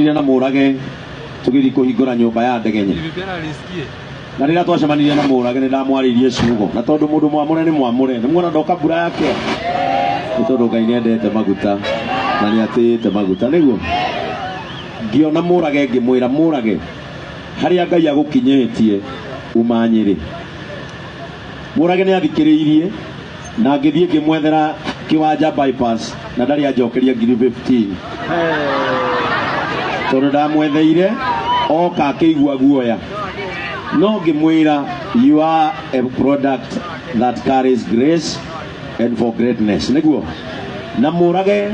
Na Mũrage tũgĩthiĩ kũhingũra nyũmba ya Ndegenye. Na rĩrĩa twacemanirie na Mũrage nĩ ndamwarĩirie ciugo, na tondũ mũndũ mwamũre nĩ mwamũre, nĩ muona ndoka mbura yake, nĩ tondũ Ngai nĩ endete maguta na nĩ atĩĩte maguta. Nĩguo ngĩona Mũrage ngĩmwĩra, Mũrage, harĩa Ngai agũkinyĩtie uma Nyĩrĩ. Mũrage nĩ athikĩrĩirie na ngĩthiĩ ngĩmwethera kĩwanja bypass na ndarĩ anjokeria ngiri 15 tondũ ndamwetheire oka akĩigua guoya, no ngĩmwĩra, "You are a product that carries grace and for greatness." Nĩguo na Mũrage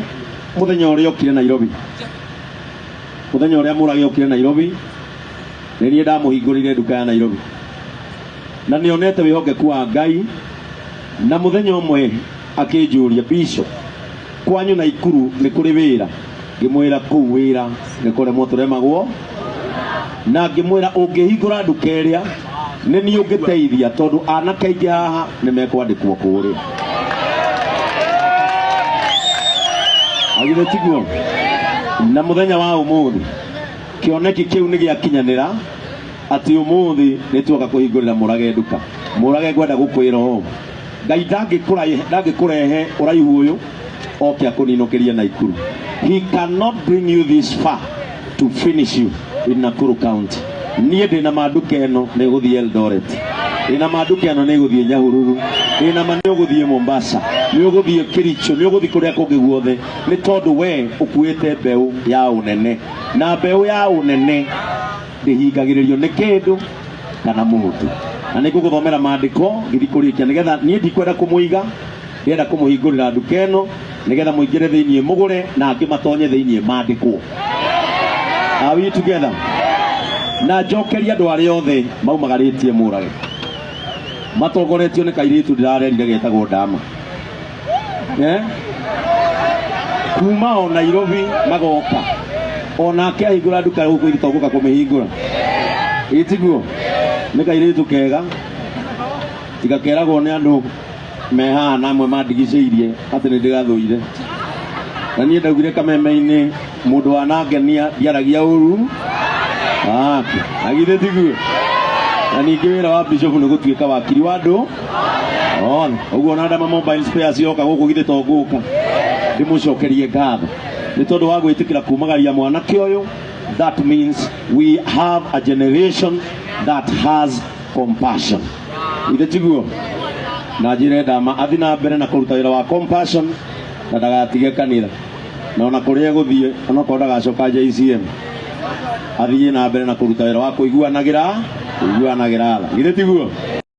mũthenya ũrĩa okire Nairobi, mũthenya ũrĩa Mũrage okire Nairobi, nĩ niĩ ndamũhingũrĩire nduka ya Nairobi, na nĩonete wĩhokeku wa Ngai. Na mũthenya ũmwe akĩnjũria, "Bishop, kwanyu Naikuru nĩ kũrĩ wĩra?" Ngĩmwĩra kũu wĩra nĩ kũremwo tũremagwo, na ngĩmwĩra ũngĩhingũra nduka ĩrĩa nĩ niĩ ũngĩteithia, tondũ anake aingĩ haha nĩ mekwandĩkwo kũrĩa. Agithĩ tiguo? Na mũthenya wa ũmũthĩ kĩoneki kĩu nĩ gĩakinyanĩra, atĩ ũmũthĩ nĩ tuoka kũhingũrĩra Mũrage nduka. Mũrage, ngwenda gũkwĩra ũũ, Ngai ndangĩkũrehe ũraihu ũyũ oke akũninũkĩrie Naikuru. He cannot bring you this far to finish you in Nakuru County. Niĩ ndĩna ma nduka ĩno nĩ ĩgũthiĩ Eldoret, ndĩna ma nduka ĩno nĩ ĩgũthiĩ Nyahururu, ndĩna ma nĩ ũgũthiĩ Mombasa, nĩ ũgũthiĩ Kericho, nĩ ũgũthiĩ kũrĩa kũngĩ guothe, nĩ tondũ we ũkuĩte mbeũ ya ũnene, na mbeũ ya ũnene ndĩhingagĩrĩrio nĩ kĩndũ kana mũndũ. Na nĩ ngũgũthomera maandĩko ngĩthiĩ kũrĩkia, nĩgetha niĩ ndikwenda kũmũiga, ndĩrenda kũmũhingũrĩra nduka ĩno nĩgetha mũingĩre thĩiniĩ mũgũre, na angĩ matonye thĩiniĩ mandĩkwo. Are we together? Na njokeria andũ arĩa othe maumagarĩtie Mũrage matongoretio nĩ kairĩtu ndĩrarerire getagwo Ndama, eh? Kuma o Nairobi magoka, onake ahingũra nduka gũkũ ithe togũka kũmĩhingũra, ĩtiguo nĩ kairĩtu kega, tiga keragwo nĩ andũ me haha na amwe mandigicĩirie atĩ nĩ ndĩgathũire. Na niĩ ndaugire kameme-inĩ, mũndũ wanangenia ndiaragia ũru ake, agithĩ tiguo? Na ningĩ wĩra wa bishop nĩ gũtuĩka wakiri wa andũ ona ũguo. Na Ndama Mobile Spares yoka gũkũ, githĩ to ngũka ndĩmũcokerie ngatho nĩ tondũ wa gwĩtĩkĩra kumagaria mwanake ũyũ? That means we have a generation that has compassion, ithe tiguo? Na njĩre Ndama athi na mbere na kũruta wĩra wa compassion na ndagatige kanitha, na ona kũrĩa egũthiĩ, onokorwo ndagacoka JCM, athiĩ na mbere na kũruta wĩra wa kũiguanagĩra tha, githĩ tiguo?